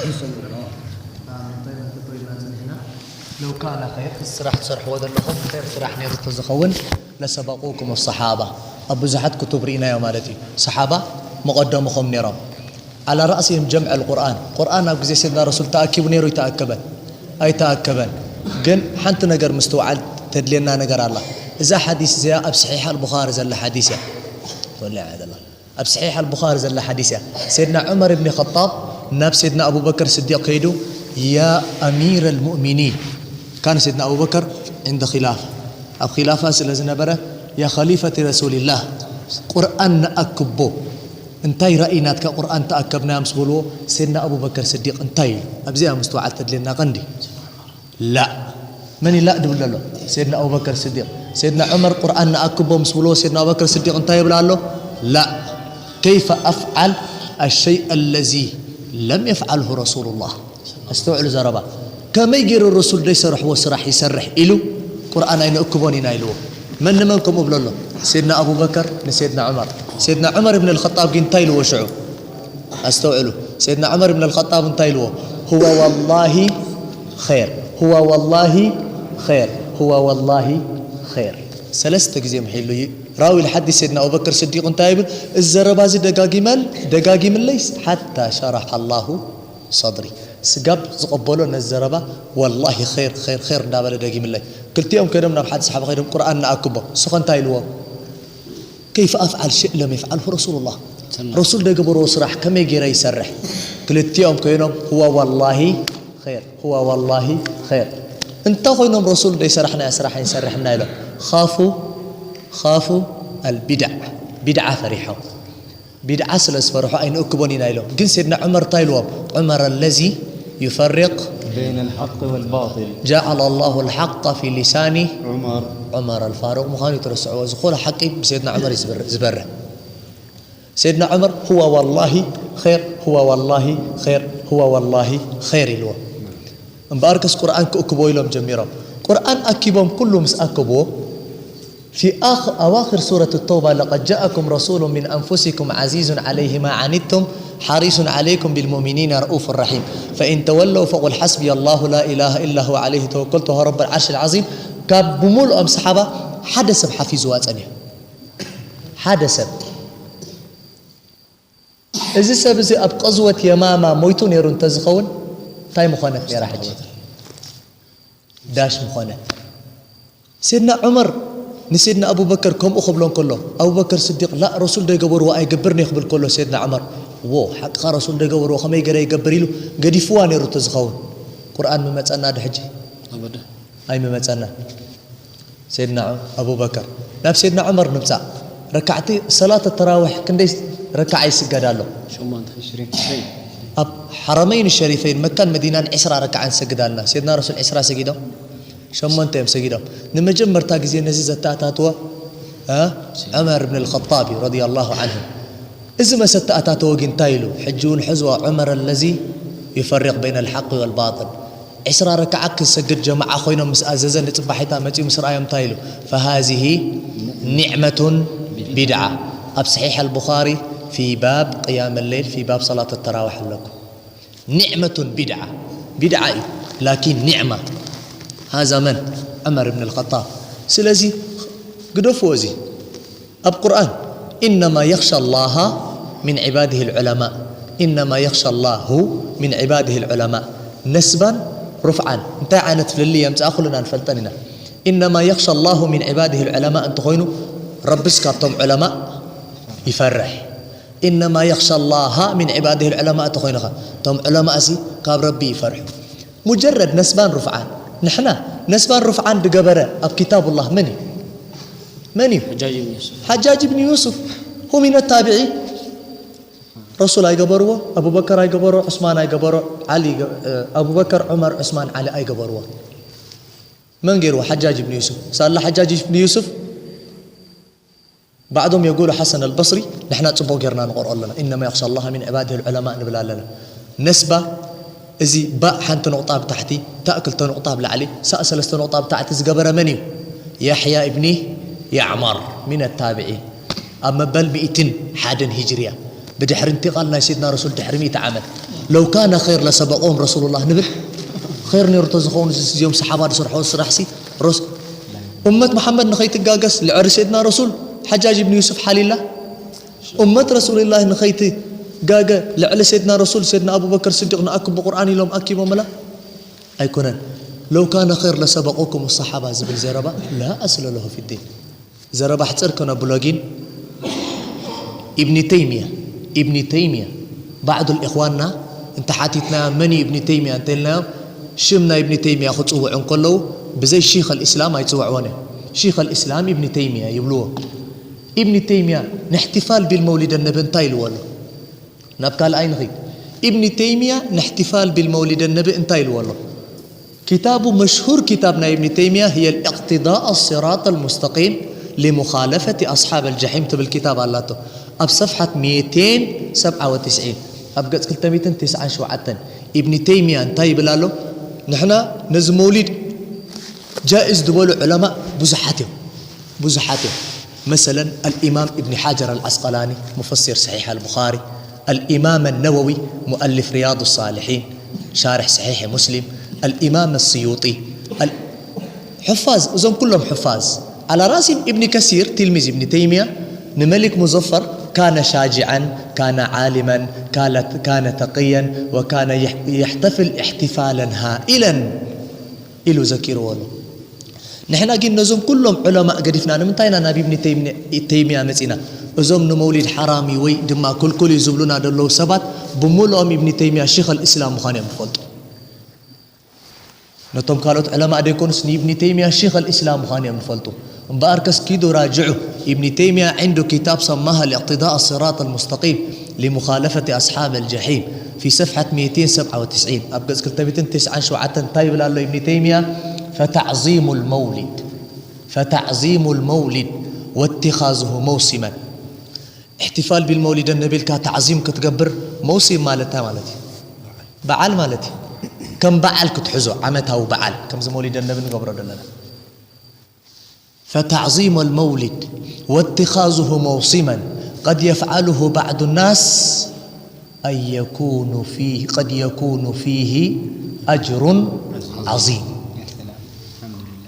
ዝኸውን ኣሎ። ኣንታይ መተኮይና ጽኒሕና? ለው ካነ ኸይር፣ እዚ ስራሕ ትሰርሕዎ ዘለኹም ኸይር ስራሕ ነይሩ ተዝኸውን፣ ለሰበቁኩም ሰሓባ። ኣብ ብዙሓት ክቱብ ርኢናዮ ማለት እዩ። ሰሓባ መቐደምኹም ነይሮም። ዓላ ራእሲህም ጀምዐል ቁርኣን። ቁርኣን ኣብ ግዜ ሰይድና ረሱል ተኣኪቡ ነይሩ ይተኣከበን? ኣይተኣከበን። ግን ሓንቲ ነገር ምስትውዓል ተድልየና ነገር ኣላ። እዛ ሓዲስ እዚኣ ኣብ ሰሒሕ ኣልቡኻሪ ዘላ ሓዲስ እያ። ወላ ይዓደላ። ኣብ ሰሒሕ ኣልቡኻሪ ዘላ ሓዲስ እያ። ሰይድና ዑመር እብኒ ኸጣብ ናብ ሰይድና ኣቡበከር ስዲቕ ከይዱ፣ ያ ኣሚር ኣልሙእሚኒን፣ ካን ሰይድና ኣቡበከር ዕንደ ኺላፋ፣ ኣብ ኺላፋ ስለ ዝነበረ፣ ያ ኸሊፈቲ ረሱልላህ፣ ቁርኣን ንኣክቦ፣ እንታይ ራእይ ናትካ ቁርኣን ተኣከብናዮ ምስ በልዎ፣ ሰይድና ኣቡበከር ስዲቕ እንታይ ኢሉ? ኣብዚኣ ምስትውዓል ተድልየና ቀንዲ። ላእ። መን እዩ ላእ ድብል ዘሎ? ሰይድና ኣቡበከር ስዲቕ። ሰይድና ዑመር ቁርኣን ንኣክቦ ምስ ብልዎ፣ ሰይድና ኣቡበከር ስዲቕ እንታይ ይብል ኣሎ? ላእ። ከይፈ ኣፍዓል ኣሸይ ኣለዚ ለም የፍዓልሁ ረሱሉላህ። ኣስተውዕሉ ዘረባ። ከመይ ገይሩ ረሱል ዘይሰርሕዎ ስራሕ ይሰርሕ ኢሉ ቁርኣን ኣይንእክቦን ኢና ኢልዎ። መን ንመን ከምኡ ብሎ ኣሎ? ሰይድና ኣቡበከር ንሰይድና ዑመር። ሰይድና ዑመር እብን ኣልኸጣብ ግን እንታይ ኢልዎ ሽዑ? ኣስተውዕሉ። ሰይድና ዑመር እብን ኣልኸጣብ እንታይ ኢልዎ? ሁወ ወላሂ ኸይር፣ ሁወ ወላሂ ኸይር፣ ሁወ ወላሂ ኸይር። ሰለስተ ግዜ ምሒሉ እዩ። ራዊ ልሓዲስ ሰይድና ኣቡበክር ስዲቅ እንታይ ይብል? እዚ ዘረባ እዚ ደጋጊመል-፣ ደጋጊምለይስ ሓታ ሸረሐ ኣላሁ ሰድሪ። ስጋብ ዝቐበሎ ነዚ ዘረባ ወላሂ ኸይር፣ ኸይር፣ ኸይር እንዳበለ ደጊምለይ። ክልቲኦም ከይዶም ናብ ሓደ ሰሓቢ ከይዶም ቁርኣን ንኣክቦ። ንሱ ኸ እንታይ ኢልዎ? ከይፈ ኣፍዓል ሸይ ለም የፍዓልሁ ረሱሉላህ። ሰለላሁ ረሱል ደገበርዎ ስራሕ ከመይ ገይረ ይሰርሕ? ክልቲኦም ኮይኖም፣ ሁወ ወላሂ ኸይር፣ ሁወ ወላሂ ኸይር። እንተ ኮይኖም ረሱል ደይሰራሕናዮ ስራሕ ኣይንሰርሕና ኢሎም። ኻፉ፣ ኻፉ ኣልቢድዓ፣ ቢድዓ ፈሪሖም። ቢድዓ ስለ ዝፈርሑ ኣይንእክቦን ኢና ኢሎም። ግን ሰይድና ዑመር እንታይ ኢልዎም? ዑመር ኣለዚ ዩፈርቅ በይነ ልሓቅ ወልባጢል። ጀዓለ ላሁ ልሓቀ ፊ ሊሳኒ ዑመር። ዑመር ኣልፋሩቅ ምዃኑ ይትረስዕዎ። ዝኾነ ሓቂ ብሰይድና ዑመር እዩ ዝበርህ። ሰይድና ዑመር፣ ሁወ ወላሂ ኸይር፣ ሁወ ወላሂ ኸይር፣ ሁወ ወላሂ ኸይር ኢልዎ። እምበኣርከስ ቁርኣን ክእክቦ ኢሎም ጀሚሮም። ቁርኣን ኣኪቦም ኩሉ ምስ ኣከብዎ፣ ፊ ኣኽ-፣ ኣዋኽር ሱረት ተውባ፣ ለቀድ ጃእኩም ረሱሉን ሚን ኣንፉሲኩም ዓዚዙን ዓለይሂ ማ ዓኒቱም ሓሪሱን ዓለይኩም ቢልሙእሚኒና ረኡፍ ረሒም፣ ፈኢን ተወለው ፈቁል ሓስቢየ ኣላሁ ላ ኢላሃ ኢላ ሁወ ዓለይሂ ተወከልቱ ወሁወ ረቡል ዓርሺል ዓዚም። ካብ ብምሉኦም ሰሓባ ሓደ ሰብ ሓፊዝዋ ጸኒሑ። ሓደ ሰብ። እዚ ሰብ እዚ ኣብ ቀዝወት የማማ ሞይቱ ነይሩ እንተዝኸውን፣ እንታይ ምኾነት ነይራ ሕጂ? ዳሽ ምኾነት። ሰይድና ዑመር ንሰይድና ኣቡበከር ከምኡ ክብሎ እንከሎ፣ ኣቡበከር ስዲቅ፣ "ላእ፣ ረሱል ደይገበርዎ ኣይገብርን እየ" ክብል ከሎ፣ ሰይድና ዑመር፣ "ዎ፣ ሓቅኻ ረሱል ደይገበርዎ ከመይ ገይረ ይገብር?" ኢሉ ገዲፍዋ ነይሩ እንተዝኸውን፣ ቁርኣን ምመጸና ዶ ሕጂ? ኣበዳ። ኣይምመጸና። ሰይድና ዑ-፣ ኣቡበከር። ናብ ሰይድና ዑመር ንምጻእ። ረካዕቲ ሰላት ተራዊሕ ክንደይ ረካዓ ይስገድ ኣሎ? ሸሞንተ። ዕሽሪን። ኣብ ሓረመይን ሸሪፈይን መካን መዲናን ዕስራ ረካዓ ንሰግድ ኣለና። ሰይድና ረሱል ዕስራ ሰጊዶም? ሸሞንተ እዮም ሰጊዶም። ንመጀመርታ ግዜ ነዚ ዘተኣታትዎ፣ እ፣ ዑመር ብን ኣልኸጣብ እዩ፣ ረዲየላሁ ዓንሁ። እዚ መሰ ተኣታተወ ግን እንታይ ኢሉ? ሕጂ እውን ሕዝዋ ዑመር ኣለዚ ዩፈሪቅ በይነ ልሓቂ ወልባጥል። ዕስራ ረክዓ ክሰግድ ጀማዓ ኮይኖም ምስ ኣዘዘ ንጽባሒታ መጺኡ ምስ ረኣዮም እንታይ ኢሉ? ፈሃዚሂ ኒዕመቱን ቢድዓ። ኣብ ሰሒሕ ኣልቡኻሪ ፊ ባብ ቅያም ለይል ፊ ባብ ሰላት ተራዊሕ ኣለኩም። ኒዕመቱን ቢድዓ። ቢድዓ እዩ፣ ላኪን ኒዕማ። ሃዛ መን? ዑመር ብን ኣልኸጣብ። ስለዚ ግደፍዎ እዚ። ኣብ ቁርኣን፣ "ኢነማ የኽሻ ላሃ ሚን ዒባዲሂ ልዑለማእ፣ ኢነማ የኽሻ ላሁ ሚን ዒባዲሂ ልዑለማእ።" ነስባን ሩፍዓን እንታይ ዓይነት ፍልልይ የምጽኣ ኩልና ንፈልጠን ኢና። "ኢነማ የኽሻ ላሁ ሚን ዒባዲሂ ልዑለማእ" እንተኾይኑ፣ ረብስ ካብቶም ዑለማእ ይፈርሕ። "ኢነማ የኽሻ ላሃ ሚን ዒባዲሂ ልዑለማእ" እንተኾይኑ ኸ፣ እቶም ዑለማእሲ ካብ ረቢ ይፈርሑ። ሙጀረድ ነስባን ሩፍዓን። ንሕና ነስባን ሩፍዓን ድገበረ ኣብ ኪታቡላህ መን እዩ? መን እዩ? ሓጃጅ ብን ዩሱፍ። ሓጃጅ ብን ዩሱፍ። ሁ ሚነ ታቢዒን። ረሱል ኣይገበርዎ፣ ኣቡበከር ኣይገበሮ፣ ዑስማን ኣይገበሮ፣ ዓሊ ገ-፣ እ፣ ኣቡበከር፣ ዑመር፣ ዑስማን፣ ዓሊ ኣይገበርዎ። መን ገይርዎ? ሓጃጅ ብን ዩሱፍ። ሳላ ሓጃጅ ብን ዩሱፍ ባዕዶም የጉሉ ሓሰን ኣልበስሪ፣ ንሕና ጽቡቕ ጌርና ንቐርኦ ኣለና። "ኢነማ የኽሻ ላሃ ሚን ዒባዲሂ ልዑለማእ" ንብል ኣለና። ነስባ፣ እዚ ባእ ሓንቲ ኑቕጣ ብታሕቲ፣ ታእ ክልተ ኑቕጣ ብላዕሊ፣ ሳእ ሰለስተ ኑቕጣ ብታሕቲ ዝገበረ መን እዩ? ያሕያ ኢብኒ ያዕማር ሚነ ታቢዒን። ኣብ መበል ሚእትን ሓደን ሂጅርያ፣ ብድሕሪ እንቲቓል ናይ ሰይድና ረሱል ድሕሪ ሚእቲ ዓመት። ለው ካነ ኸይር ለሰበቆም ረሱሉላህ ንብል። ኸይር ነይሩ ተዝኸውን እዚኦም ሰሓባ ዝሰርሖ ስራሕሲ ረስ-፣ እመት መሓመድ ንኸይትጋገስ ልዕሊ ሰይድና ረሱል ሓጃጅ ኢብን ዩሱፍ ሓሊላ። እመት ረሱልላህ ንኸይትጋገ ልዕሊ ሰይድና ረሱል ሰይድና ኣቡበከር ስዲቕ ንኣክብ ብቁርኣን ኢሎም ኣኪቦምላ። ኣይኮነን። ለው ካነ ኸይር ለሰበቁኩም ሰሓባ ዝብል ዘረባ ላ ኣስለ ለሁ ፊዲን። ዘረባ ኣሕፅር ከነብሎ ግን ኢብኒ ተይሚያ፣ ኢብኒ ተይሚያ ባዕዱ ልእኽዋንና እንተ ሓቲትና መን እዩ ኢብኒ ተይሚያ እንተልናዮም ሽም ናይ ኢብኒ ተይሚያ ክፅውዑ እንከለዉ ብዘይ ሺኽ ኣልእስላም ኣይፅውዕዎን እዮም። ሺኽ ኣልእስላም ኢብኒ ተይሚያ ይብልዎ። ኢብኒ ተይሚያ ንእሕትፋል ቢልመውሊድ ነቢ እንታይ ኢልዎ ኣሎ? ናብ ካልኣይ ንኺድ። ኢብኒ ተይሚያ ንእሕትፋል ቢልመውሊድ ነቢ እንታይ ኢልዎ ኣሎ? ኪታቡ መሽሁር ኪታብ ናይ ኢብኒ ተይሚያ هي الاقتضاء الصراط المستقيم لمخالفة أصحاب الجحيم ትብል ኪታብ ኣላቶ። ኣብ ሰፍሓት ሚእተይን ሰብዓ ወትስዒን ኣብ ገጽ ክልተ ሚእትን ትስዓን ሸውዓተን ኢብኒ ተይሚያ እንታይ ይብል ኣሎ? ንሕና ነዚ መውሊድ ጃኢዝ ዝበሉ ዑለማ ብዙሓት እዮም። ብዙሓት እዮም። መሰለን ኣልኢማም ኢብኒ ሓጀር ኣልዓስቀላኒ ሙፈሲር ሰሒሕ ኣልቡኻሪ፣ ኣልኢማም ኣነወዊ ሙኣልፍ ሪያዱ ሳልሒን ሻርሕ ሰሒሕ ሙስሊም፣ ኣልኢማም ኣስዩጢ፣ ኣል-፣ ሑፋዝ፣ እዞም ኩሎም ሑፋዝ። ዓላ ራእሲም ኢብኒ ከሲር ቲልሚዝ ኢብኒ ተይሚያ ንመሊክ ሙዘፈር ካነ ሻጅዓን፣ ካነ ዓሊመን፣ ካነ፣ ካነ ተቅየን ወካነ የሕ-፣ የሕተፍል እሕትፋለን ሃኢለን ኢሉ ዘኪርዎ ኣሎ። ንሕና ግን ነዞም ኩሎም ዑለማእ ገዲፍና ንምንታይ ኢና ናብ ኢብኒ ተይሚ-፣ ተይሚያ መጺና? እዞም ንመውሊድ ሓራም እዩ ወይ ድማ ክልኩል እዩ ዝብሉና ዘለዉ ሰባት ብምልኦም ኢብኒ ተይሚያ ሺኽ ኣልእስላም ምዃኑ እዮም ዝፈልጡ። ነቶም ካልኦት ዑለማእ ደይኮኑስ ንኢብኒ ተይሚያ ሺኽ ኣልእስላም ምዃኑ እዮም ዝፈልጡ። እምበኣርከስ ኪዱ ራጅዑ። ኢብኒ ተይሚያ ዒንዱ ኪታብ ሰማሃ الاقتضاء الصراط المستقيم لمخالفة أصحاب الجحيم في صفحة ሚእተይን ሰብዓ ወትስዒን ኣብ ገጽ ክልተ ሚእትን ትስዓን ሸውዓተን እንታይ ይብል ኣሎ ኢብኒ ተይሚያ? فتعظيم المولد، فتعظيم المولد واتخاذه موسما። احتفال بالمولد ነቢ ኢልካ ታዕዚም ክትገብር መውሲም ማለት እንታይ ማለት እዩ? በዓል ማለት እዩ። ከም በዓል ክትሕዞ ዓመታዊ በዓል ከምዚ መውሊድ ነቢ ንገብሮ ዘለና። فتعظيم المولد واتخاذه موسما قد يفعله بعض الناس أن يكون فيه، قد يكون فيه أجر عظيم.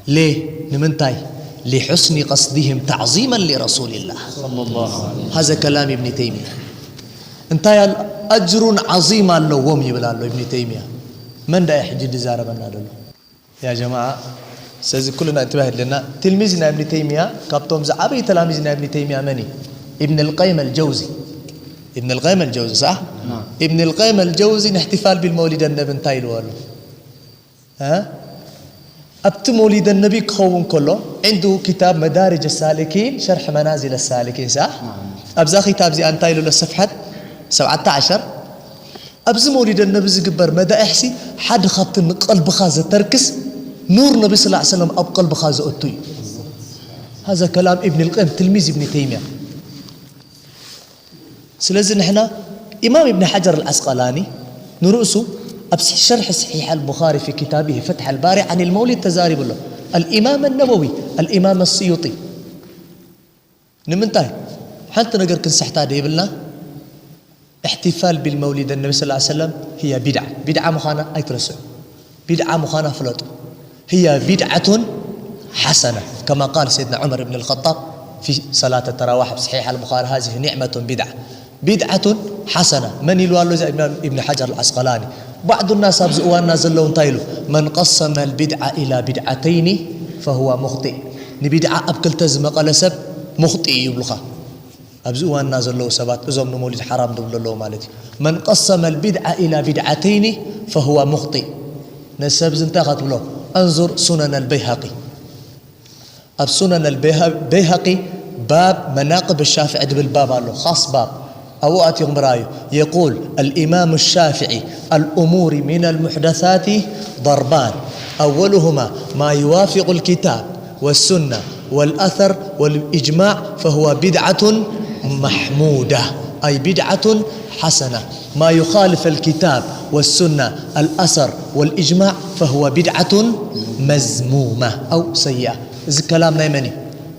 ليه؟ ንምንታይ؟ لحسن قصدهم تعظيما لرسول الله. هذا كلام ابن تيمية. እንታይ ኣል-፣ أجر عظيم ኣለዎም ይብል ኣሎ ኢብኒ ተይሚያ። መን ዳኣ ሕጂ ዝዛረበና ዘሎ? ያ ጀማዓ፣ ስለዚ ኩልና እንትባህ ኣለና። ትልሚዝ ናይ እብኒ ተይሚያ፣ ካብቶም ዝዓበዩ ተላሚዝ ናይ እብኒ ተይሚያ መን እዩ? ኢብን ኣልቀይም ኣልጀውዚ። ኢብን ኣልቀይም ኣልጀውዚ፣ ሳሕ? ናም። ኢብን ኣልቀይም ኣልጀውዚ ንእሕትፋል ቢልመውሊድ ኣነቢ እንታይ ኢልዎ ኣሎ? እ? ኣብቲ መውሊድ ኣነቢ ክኸውን ከሎ፣ ዕንዱ ክታብ መዳርጅ ሳሊኪን፣ ሸርሒ መናዚል ሳሊኪን፣ ሳሕ? ናም። ኣብዛ ክታብ እዚኣ እንታይ ኢሉ ኣሎ? ሰፍሐት ሰብዓተ ዓሸር። ኣብዚ መውሊድ ኣነቢ ዝግበር መዳኢሕሲ ሓደ ካብቲ ንቀልብኻ ዘተርክስ ኑር ነቢ ስላ ሰለም ኣብ ቀልብኻ ዘእቱ እዩ። ሃዛ ከላም ኢብን ልቀይም ትልሚዝ ኢብን ተይሚያ። ስለዚ ንሕና ኢማም ኢብን ሓጀር ኣልዓስቀላኒ ንርእሱ ኣብ ሸርሒ ሰሒሕ ኣልቡኻሪ ፊ ክታቢሂ ፈትሕ ኣልባሪ ዓን ልመውሊድ ተዛሪቡ ኣሎ። ኣልኢማም ኣነወዊ፣ ኣልኢማም ኣስዩጢ። ንምንታይ? ሓንቲ ነገር ክንስሕታ ደይብልና። እሕትፋል ቢልመውሊድ ነቢ ስላ ሰለም ህያ ቢድዓ። ቢድዓ ምዃና ኣይትረስዑ። ቢድዓ ምዃና ፍለጡ። ህያ ቢድዓቱን ሓሰና። ከማ ቃል ሰይድና ዑመር እብን ልኸጣብ ፊ ሰላት ተራዋሕ ኣብ ሰሒሕ ኣልቡኻሪ ሃዚህ ኒዕመቱን ቢድዓ። ቢድዓቱን ሓሰና። መን ኢልዋ ኣሎ እዛ ኢብን፣ ኢብን ሓጀር ኣልዓስቀላኒ? ባዕዱ ናስ ኣብዚ እዋንና ዘለዉ እንታይ ኢሉ? መን ቀሰመ ልቢድዓ ኢላ ቢድዓተይኒ ፈሁዋ ሙኽጢእ። ንቢድዓ ኣብ ክልተ ዝመቐለ ሰብ ሙኽጢእ እዩ ይብሉኻ። ኣብዚ እዋንና ዘለዉ ሰባት እዞም ንመውሊድ ሓራም ዝብሉ ኣለዉ ማለት እዩ። መን ቀሰመ ልቢድዓ ኢላ ቢድዓተይኒ ፈሁዋ ሙኽጢእ። ነዚ ሰብ እዚ እንታይ ኢኻ ትብሎ? ኣንዙር ሱነን ኣልበይሃቂ። ኣብ ሱነን ኣልበይሃ-፣ በይሃቂ ባብ መናቅብ ሻፍዒ ዝብል ባብ ኣሎ፣ ኻስ ባብ። ኣብኡ ኣትዮም ብራዩ። የቁል ኣልኢማም ሻፍዒ፣ ኣልእሙር ሚን ኣልሙሕደሳት ضربان، أولهما ما يوافق الكتاب والسنة والأثر والإجماع فهو بدعة محمودة، أي بدعة حسنة. ما يخالف الكتاب والسنة، الأثر والإجماع، فهو بدعة مذمومة أو سيئة. እዚ ከላም ናይ መን እዩ?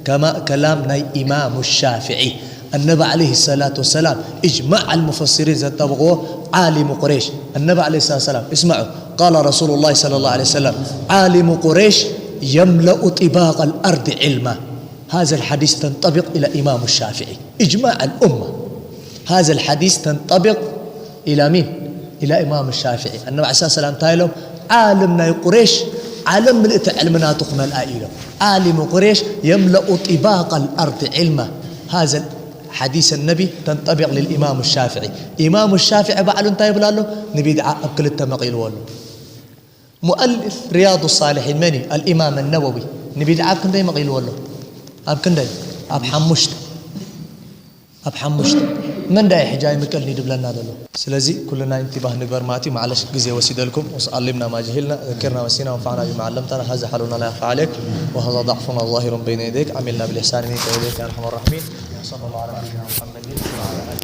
ከማ-፣ ከላም ናይ ኢማሙ ሻፍዒ። النبي عليه الصلاة والسلام إجماع المفسرين ዘጣበቕዎ ዓሊሙ ቁረይሽ النبي عليه الصلاة والسلام اسمعوا قال رسول الله صلى الله عليه وسلم عالم قريش يملأ طباق الأرض علما هذا الحديث تنطبق إلى إمام الشافعي إجماع الأمة هذا الحديث تنطبق إلى مين؟ إلى إمام الشافعي النبي عليه الصلاة والسلام እንታይ ኢሎም ዓለም ናይ ቁረይሽ ዓለም ምልእቲ ዕልሚ ናቱ ክመልኣ ኢሎም ዓሊሙ ቁረይሽ يملأ طباق الأرض علما هذا حديث النبي تنطبق للإمام الشافعي إمام الشافعي ባዕሉ እንታይ ይብል ኣሎ ንቢድዓ ኣብ ክልተ መቒልዎ ኣሎ مؤلف رياض الصالحين መን እዩ الإمام النووي ንቢድዓ ኣብ ክንደይ መቒልዎ ኣሎ ኣብ ክንደይ ኣብ ሓሙሽተ ኣብ ሓሙሽተ መን ዳኣ ሕጂ ኣይምቀልኒ ድብለና ዘሎ ስለዚ ኩልና ኢንቲባህ ንግበር ማለት እዩ ማዕለሽ ግዜ ወሲደልኩም وسلمنا ما جهلنا ذكرنا ونسينا وانفعنا بما علمتنا هذا حالنا لا يخفى عليك وهذا ضعفنا ظاهر بين يديك عملنا بالإحسان منك وإليك يا أرحم الراحمين وصلى الله على نبينا محمد وعلى آله